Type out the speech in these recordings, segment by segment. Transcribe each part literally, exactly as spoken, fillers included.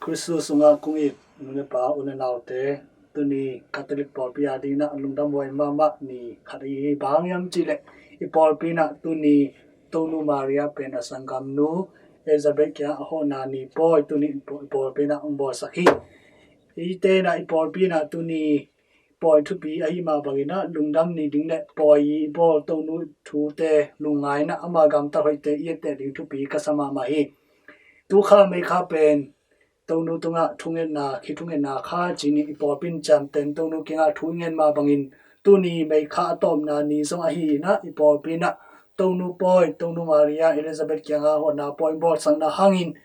Khristu sungah kong it nu le pa, u le naute, tuni Catholic pawlpi a dingin ah lungdam huai mahmah ni khat ahi hi. Bang hang hiam cih leh i pawlpi in ah tuni Tonu Maria pen a sanggamnu Elizabeth kiangah a hawhna ni pawi tuni i pawlpi in ah hong bawlsak hi. Eite in ah i pawlpi in ah tuni pawi thupi ahi mah bangin ah lungdam ni ding le pawi i bawl Tonu thute lungngai in ah ama gamtat hoihte i etteh ding thupi ka sa mahmah hi. Tukha Meikha pen Tonu tungah thungetna, khi thungetna kha ci-in i pawlpi in ciamteh in Tonu kiangah thu i nget mah bangin tuni Meikha a tawpna ni zong ahi in ah i pawlpi in ah Tonu pawi, Tonu Maria Elizabeth kiangah hawhna pawi bawlsakna hangin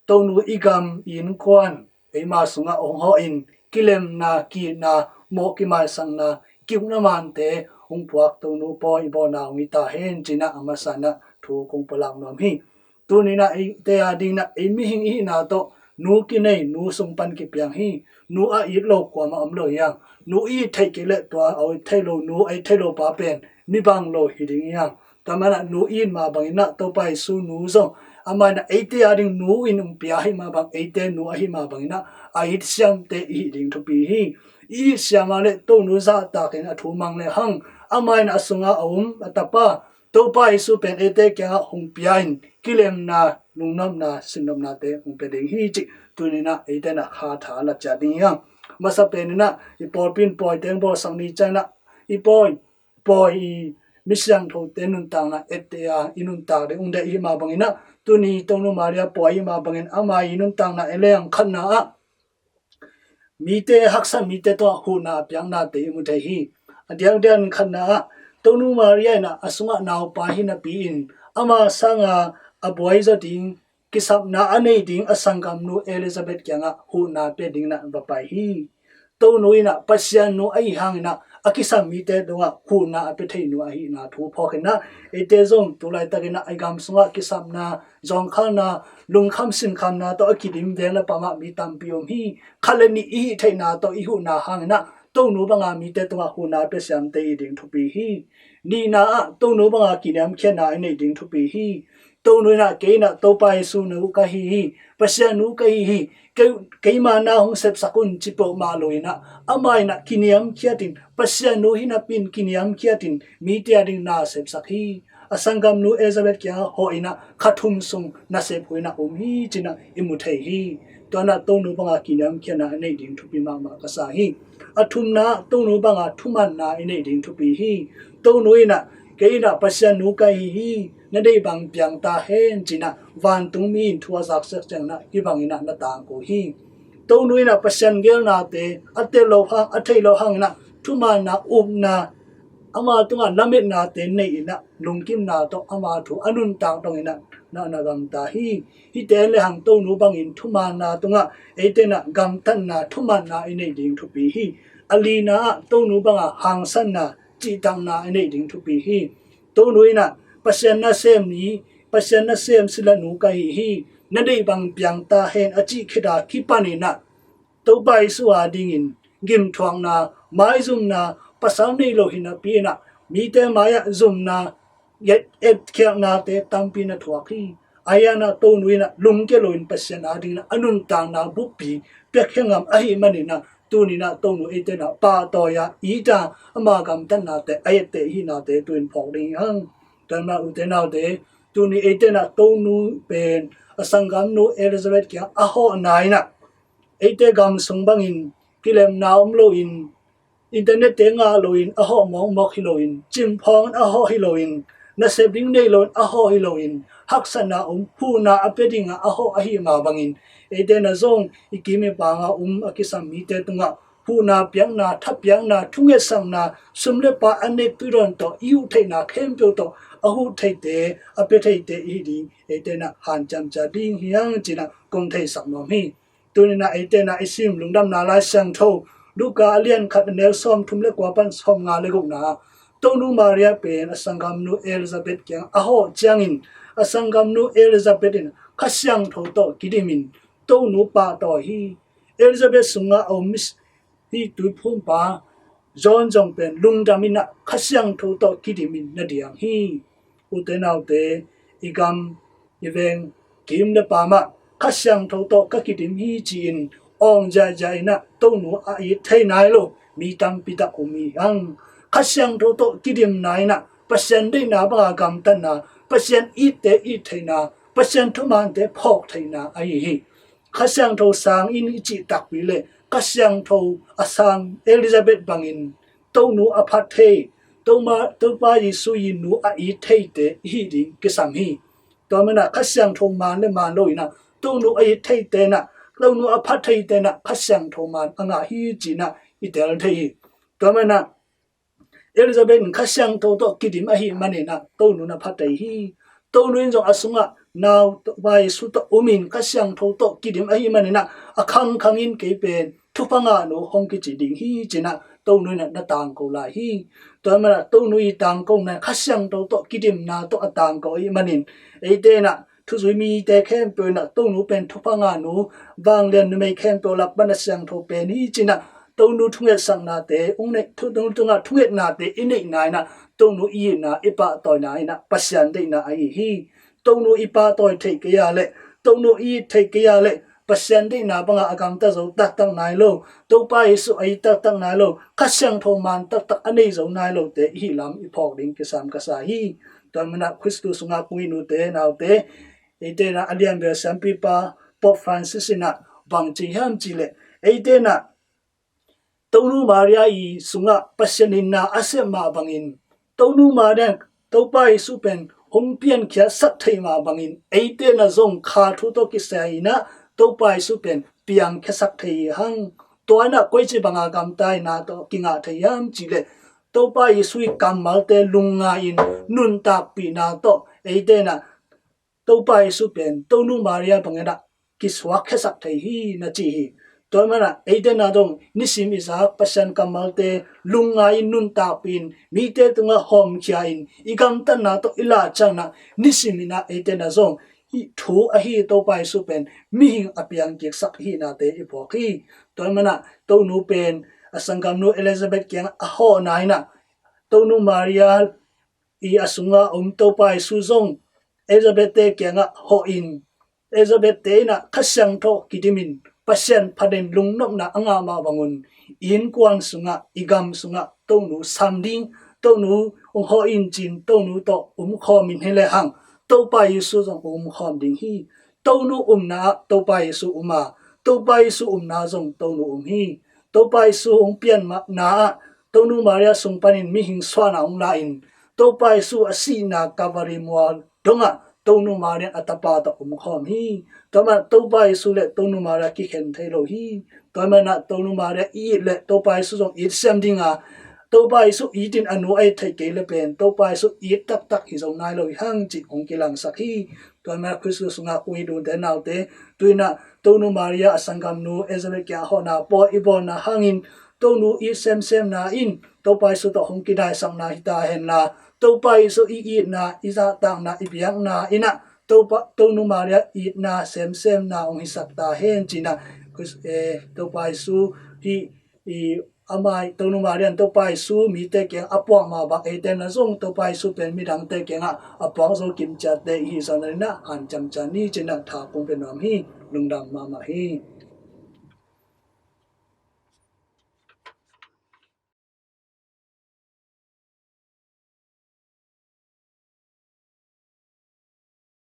Tonu i gam i innkuan eima sungah hong hawhin kilemna, ki-itna, mawh kimaisakna, ki-ukna mante hong puak Tonu pawi i bawlna hong hi ta hen ci-in ah a masa in ah thu kong pulak nuam hi. Tuni in ah eite a dingin ah ei mihing i hihna tawh nu kinei, nu sung pan kipiang hi. Nu a it lo kuamah om lo hi hang. Nu i it theih kei leh tua a it thei lo nu, a it thei lo pa pen mi bang lo hi ding hi hang. Tua manin ah nu i it mah bangin ah Topa Jesu nu zong amah in ah eite a ding nu in hong pia ahi mah bang, eite nu ahi mah bangin ah a it siamte i hih ding thupi hi. I it siam a leh Tonu zahtak in a thu mang le hang, amah in ah a sungah a om a tapa Topa Jesu pen eite kiangah hong pia in kilemna, lungnopna, sinnopnate hong pia ding hi cih tuni in ah eite in ah kha tha la ciat ding hi hang. Masa pen in ah i pawlpi in pawite hong bawlsak ni ciangin ah i pawi, pawi i mi siangthote nuntakna etteh a i nuntak ding hong deih i hih mah bangin ah tuni Tonu Maria pawi i hih mah bangin ama i nuntakna i leng khatna ah mite, haksat mite tawh huhna a piaknate i mu thei hi. A diakdiak in khatna ah Tonu Maria in ah a sungah naupa hi napi in ama sanga a buai zaw ding kisapna a nei ding a sanggamnu Elizabeth kiangah huhna pia dingin ah va pai hi. Tonu in ah Pasian nu ahi hangin ah a kisam mite tungah huhna a pia thei nu ahihna thu phawk in ah eite zong tu laitak in ah i gam sungah kisapna, zawngkhalna, lungkham sinkhamna tawh a kidim veng le pam ah mi tampi om hi. Khat le nih i hih theihna tawh i huhna hangin ah Tonu banga mite tungah huhna pia siamte i hih ding thupi hi. Nihna ah Tonu banga kiniamkhiatna i neih ding thupi hi. Tonu in ah kei in ah Topa Jesu nu ka hi hi. Pasian nu ka hi hi. Kei, keima na hong sepsak un ci peuhmah lo in ah amah in ah kiniamkhiat in, Pasian nu hi napi in kiniamkhiat in mite a ding na sepsak hi. A sanggamnu Elizabeth kiangah hawh in ah kha thum sung nasep huh in ah um hi ci-in ah i mu thei hi. Tua in ah Tonu banga kiniamkhiatna a neih ding thupi mahmah ka sa hi. A thumna ah Tonu banga thumanna i neih ding thupi hi. Tonu in ah kei in ah Pasian nu ka hi hi, na deih bang piang ta hen ci-in ah vantungmi in thu a zak siak ciangin ah hih bangin ah na tangko hi. Tonu in ah Pasian geelnate a tel loh hang, a theih loh hangin ah thumanna, upna, ama tungah lametnate nei in ah lungkimna tawh ama thu a nuntak dongin ah na, na gamta hi. Hihte en le hang Tonu bangin thumanna tungah eite in ah gamtatna, thumanna i neih ding thupi hi. A lina ah Tonu banga hangsanna, cihtakna i neih ding thupi hi. Tonu in ah Pasian nasem ni, Pasian nasem sila nu ka hi hi, na deih bang piang ta hen a cih khit a kipan in ah Topa Jesu a dingin gimthuakna, maizumna, pasal nei lo hi napi in ah mite mai-ah zumna, et, etkhialhnate tampi na thuak hi. Ahi hangin ah Tonu in ah lungkia loin Pasian a dingin ah a nuntakna buppi piakhia ngam ahih manin ah tuni in ah Tonu eite in ah pahtawi a, it a, ama gamtatnate a etteh i hihnate tu-in phawk ding hi hang. Tua ahih manin ute naute, tuni eite in ah Tonu pen a sanggamnu Elizabeth kiangah a hawhna in ah eite gam sung bangin kilemna om loin, internet-te ngah loin a hawh mawkmawk hi loin, cimphawng in a hawh hi loin, nasep ding nei loin a hawh hi loin, haksatna om, huhna a pia dingah a hawh ahih mah bangin eite in ah zong i kim i pang a um a kisam mite tungah huhna piakna, thapiakna, thungetsakna, sum le pai a nek tuidawn tawh i huh theihna khempeuh tawh a huh theite, a pia theite i hi ding eite in ah hanciam ciat ding hi hang ci-in ah kong theisak nuam hi. Tuni in ah eite in ah i sim Lungdamna Lai Siangtho Luka a lian khat, a neu sawmthum le kua pan sawmnga le gukna ah Tonu Maria pen a sanggamnu Elizabeth kiangah a hawh ciangin a sanggamnu Elizabeth in Kha Siangtho tawh kidim in Tonu pahtawi hi. Elizabeth sungah a om misi tuiphumpa John zong pen lungdam in ah Kha Siangtho tawh kidim in na diang hi. Ute naute, i gam i veng kim le pam ah Kha Siangtho tawh ka kidim hi ci-in awng ziahziah in ah Tonu a it thei nai lo mi tampi tak om hi hang. Kha Siangtho tawh kidimna in ah Pasian deihna banga gamtatna, Pasian itte it theihna, Pasian thumante phawk theihna ahi hi. Kha Siangtho sang in i cih takpi le Kha Siangtho a sang Elizabeth bangin Tonu a phat thei, Toma, Topa Jesu i nu a it theite i hi ding kisam hi. Tua manah Kha Siangtho man le man lo inah Tonu a it theite nah, Tonu a phat theite nah Kha Siangtho man a ngah hi cinah i tel thei hi. Tua manah Elizabeth in Kha Siangtho tawh kidim ahi maninah Tonu na phat thei hi. Tonu in zong a sungah nau Topa Jesu tawh umin Kha Siangtho tawh kidim ahi maninah a khangkhangin kei pen thupha ngahnu hong kici ding hi cinah Tonu inah na tangko lai hi. Tua manah Tonu i tangkona Kha Siangtho tawh kidimna tawh a tangko ahi manin eite inah thuzui mite khempeuh inah Tonu pen thupha ngahnu, vanglian numei khempeuh lak pan a siangtho pen hi cinah Tonu thungetsaknate, ung neih, thu, Tonu tungah thungetnate i neihna inah Tonu i itna i pahtawina inah Pasian deihna ahi hi. Tonu i pahtawi theih kei a le, Tonu i it theih kei a le Pasian deihna bangah a gamta zo taktak nai lo, Topa Jesu a it taktak nai lo, Kha Siangtho man taktak a nei zo nai lote i hih lam i phawk ding kisam ka sa hi. Tua manah Khristu sungah kong it nute naute, eite inah a lianbel siampipa Pope Francis inah bang ci hiam cih leh eite inah Tonu Maria i sungah Pasian in na a sep mah bangin Tonu Maria Topa Jesu pen hong piankhiatsak thei mah bangin eite inah zong kha thu tawh kisai inah Topa Jesu pen piangkhiasak thei hi hang. Tua inah koici banga gamtaina tawh kingah thei hiam cih leh Topa Jesu i kammalte lungngai-in nuntakpihna tawh eite inah Topa Jesu pen Tonu Maria bangin ah kisuakkhiasak thei hi na ci hi. Tua manah eite inah zong nisim i zak Pasian kammalte lungngai-in nuntakpih-in mite tungah hawmkhia-in i gamtatna tawh i lahcianna nisim inah eite inah zong hih thu ahi Topa Jesu pen mihing a piangkiksak hihnate i phawk hi. Tua manah Tonu pen a sanggamnu Elizabeth kiangah a hawhna inah Tonu Maria i a sungah om Topa Jesu zong Elizabeth te kiangah hawhin Elizabeth te inah Kha Siangtho kidimin Pasian phatin lungnopna a ngah mah bangun i innkuan sungah i gam sungah Tonu sam ding, Tonu hong hawh in cin Tonu tawh umkhawmin hi lehang Topa Jesu zong umkhawm ding hi. Tonu umna ah Topa Jesu um a, Topa Jesu umna zong Tonu um hi. Topa Jesu hong pianna ah Tonu Maria sung panin mihing suahna hong la-in Topa Jesu a sihna Kalvari mual dongah Tonu Maria a tapa tawh umkhawm hi. Tua manah Topa Jesu le Tonu Maria kikhen thei lo hi. Tua manah Tonu Maria i it le Topa Jesu zong it siam dinga, Topa Jesu itin a nu a it theih kei le pen Topa Jesu it taktak hi zo nai lo hi hang cih hong kilangsak hi. Tua manah Khristu sungah kong it nute naute, tu inah Tonu Maria a sanggamnu Elizabeth kiangah hawhna pawi i bawlna hangin Tonu it semsemna in Topa Jesu tawh hong kidaisakna hi ta henla, Topa Jesu i itna, i zahtakna, i biakna inah Topa, Tonu Maria itna semsemna hong hisak ta hen cinah Khris-, eh, Topa Jesu hih i amah Tonu Maria in Topa Jesu mite kiang a puak mah bang eite inah zong Topa Jesu pen midangte kiangah a puak zo kimciatte i hih zongin ah hanciam ciat ni cinah tha kong pia nuam hi. Lungdam mahmah hi.